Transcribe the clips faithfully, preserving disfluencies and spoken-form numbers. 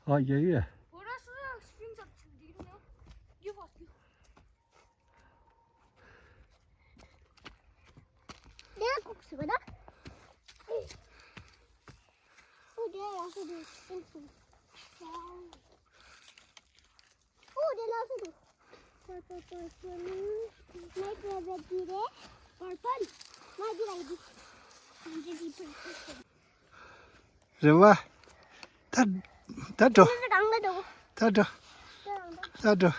ཨ་ཡ་ཡ། འོ་ར་སུ་ར་སི་ཀྲིན་ཤོ་ཊི་ཆུང་དེ་ནོ། ཡུ་ཧོ་ཡུ། ལས་ཁུག་སུ་བ་ད། ཨུ་དེ་ཡ་སུ་དེ་སུ་སུ། ཨུ་དེ་ལ་སུ་དེ། པར་པར་པར་པར། ངའི་ཕེ་ཝ་རེཊ་དེ་རེད། པར་པལ། ང་འདི་ལ་ཡི་དེ། ང་འདི་འདི་པར་པལ། རེད་བ། ད་ད་འགྲོ། ད་འགྲོ། ད་འགྲོ།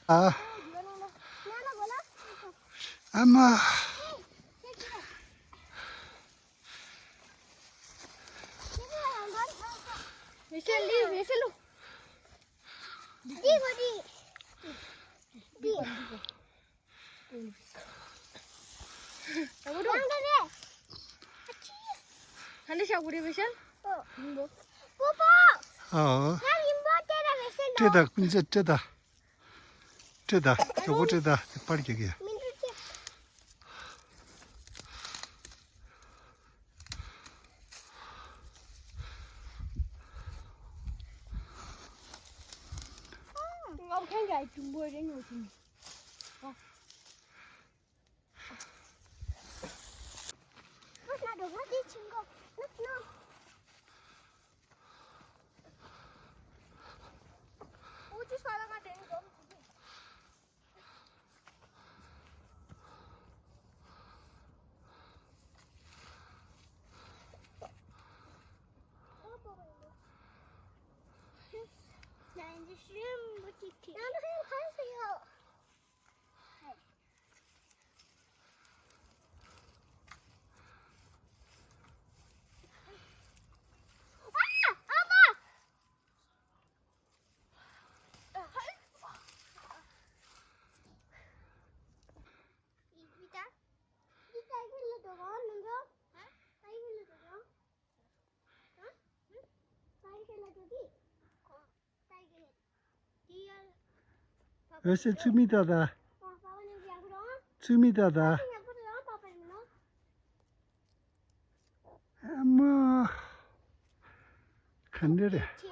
ཨ། ཨ་མ། མེ་ཤེལ་ལི། མེ་ཤེལ་ལུ། འདི་གོ་འདི། འདི། ཨ་འདི་ཤ་གུ་རེ་མེ་ཤེལ། ཨོ། པོ་པོ། ཨོ། ང་ཡིན་པོ་དེ་ར་མེ་ཤེལ་ལོ། སྤྲད་ད། ཀུན་ཚེ་སྤྲད་ད། སྤྲད་ད། ཇོ་བོ་སྤྲད་ད། དེ་པར་རྒྱག་གི་ཡ། མི་འདུག་ཅེ། ང་ཁེངས་ཀྱི་ཨ་ཅུང་པོ་རེ་ཉོ་ཅིང་། འོད་ཟེར་ཚུལ་མིན་ད་ད། ཚུལ་མིན་ད་ད། ཨ་མ། ག་འདྲ་རེད།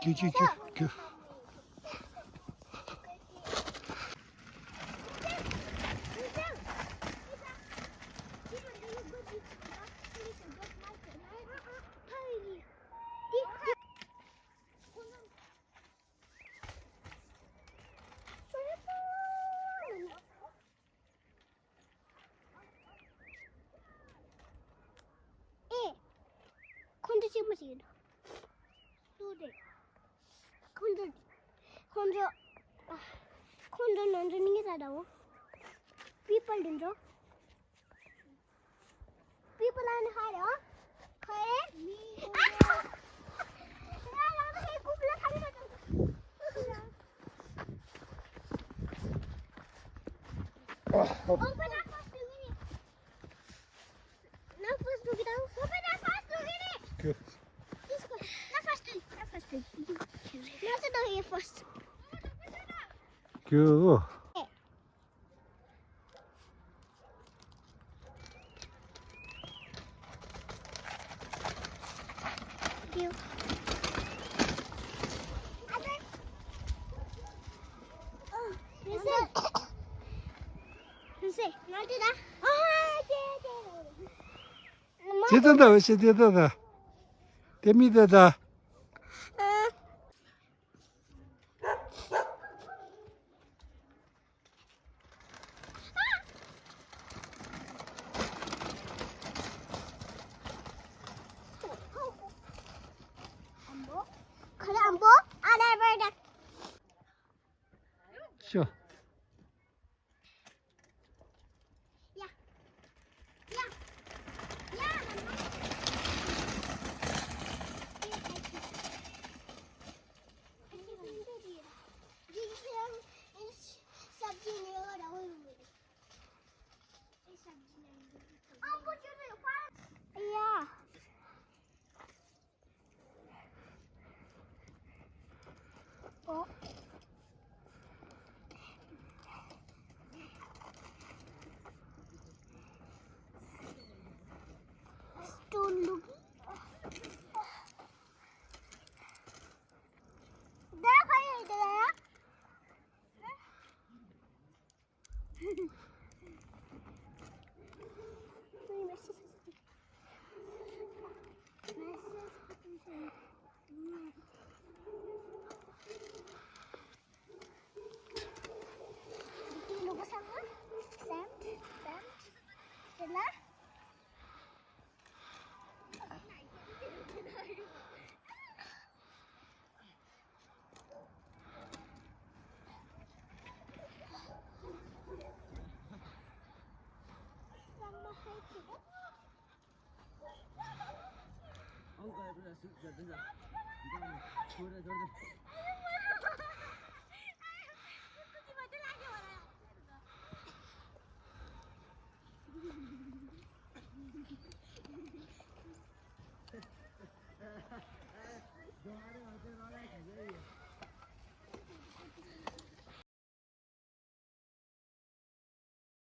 ཀྱུ་ཀྱུ་ཀྱུ་ཀྱུ། ཨེ། ཁོང་ཚོ་གཅིག་པོ་ཞིག་ཡིན་འགྲོ། སུ་རེད། ཁོང་ཚོ། ཁོང་ཚོ། ཁོང་ཚོ་ནང་ཚོ་ནི་ད་ད་འོ། པི་པལ་དེ་ཚོ། People are in hurry, huh? Hurry? Me. Ah! Open up first, look at it. Now first, look at it. Open up first, look at it. Good. This one. རྒྱུ། ཇི་ལྟར་འདྲ་བའི་ཞིག་དེ་ལྟར་དང་། དེ་མི་དེ་དང་། ཤོ།